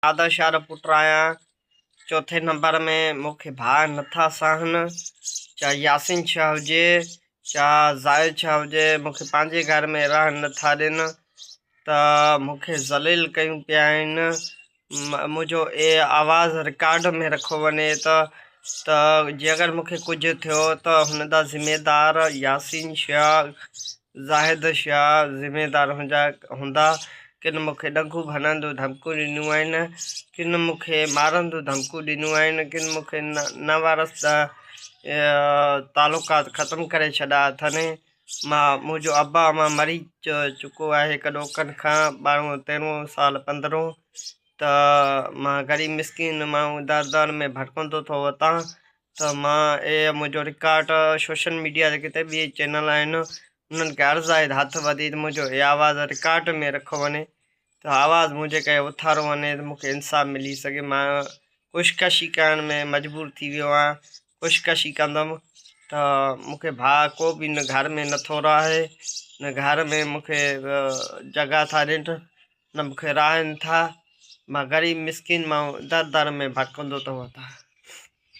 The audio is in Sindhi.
آدرشاه جو پٽ آهيان. چوٿين نمبر ۾ مون کي ڀاء نٿا سهن، چاهي ياسين شاهه هجي چاهي زاهد شاهه هجي، مون کي پنهنجي گهر ۾ رهڻ نٿا ڏين ته مون کي ذليل ڪيون پيا آهن. منهنجو اي آواز رڪارڊ ۾ رکو وڃي ته ته جي اگر مون کي ڪجهه ٿيو ته هن جا ذميدار ياسين شاهه زاهد شاهه ذميدار هوندا. ڪن مون کي ڏنگو ڀنڻ جون ڌمڪيون ڏنيون آهن، ڪن مون کي مارڻ جون ڌمڪيون ڏنيون آهن، ڪن مون کي نه وارث تعلقات ختم ڪري ڇڏيا اٿن. مان منهنجو ابا امان مري چڪو آهي ڪڏهوڪن کان ٻارهون تيرهون سال پندرهون ته مان غريب مسڪين ماڻهو در در ۾ ڀٽڪندو ٿو وتان ته مان اي منهنجو رڪارڊ سوشل ميڊيا تي ڪٿي به چينل آهن انهن کي عرض آهي ته هٿ وڌي ته منهنجو اي آواز رڪارڊ ۾ رکو وڃي ته آواز منهنجي ڪري اٿارو وڃي ته مون کي انصاف ملي سگهي. مان خوشڪشي ڪرڻ ۾ مجبور ٿي ويو آهيان. خوشڪشي ڪندم ته مون کي ڀاء ڪو به نه گهر ۾ نٿو رهي نه گهر ۾ مون کي جڳهه ٿا ڏين نه مون کي رهائين ٿا. مان غريب مسڪين ماڻهو در در ۾ ڀٽڪندو ٿو وتان.